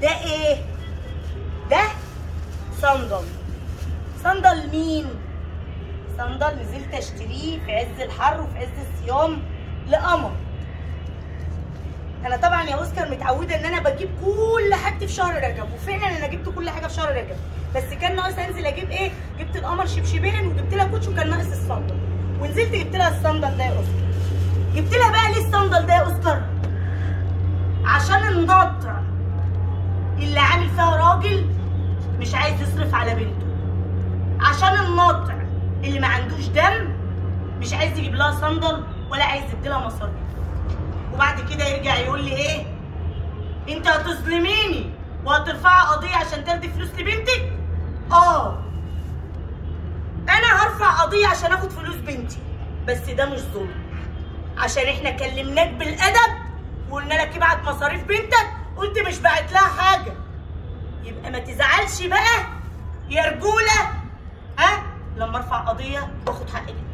ده ايه؟ ده صندل. صندل مين؟ صندل نزلت اشتريه في عز الحر وفي عز الصيام لقمر. انا طبعا يا اوسكار متعوده ان انا بجيب كل حاجتي في شهر رجب، وفعلا انا جبت كل حاجة في شهر رجب، بس كان ناقص انزل اجيب ايه؟ جبت القمر شبشبين وجبت لها كوتش وكان ناقص الصندل، ونزلت جبت لها الصندل ده يا اوسكار. جبت لها بقى ليه الصندل ده يا اوسكار؟ عشان النطع اللي عامل فيها راجل مش عايز يصرف على بنته، عشان النطع اللي ما عندوش دم مش عايز يجيب لها صندل ولا عايز يديلها مصاريف، وبعد كده يرجع يقول لي ايه؟ انت هتظلميني وهترفعي قضية عشان تاخدي فلوس لبنتك؟ اه انا هرفع قضية عشان اخد فلوس بنتي، بس ده مش ظلم، عشان احنا كلمناك بالادب وقلنا لك ابعت مصاريف بنتك، قلت مش باعت لها حاجة، يبقى ما تزعلش بقى يا رجوله. ها لما ارفع قضية واخد حق بنتي.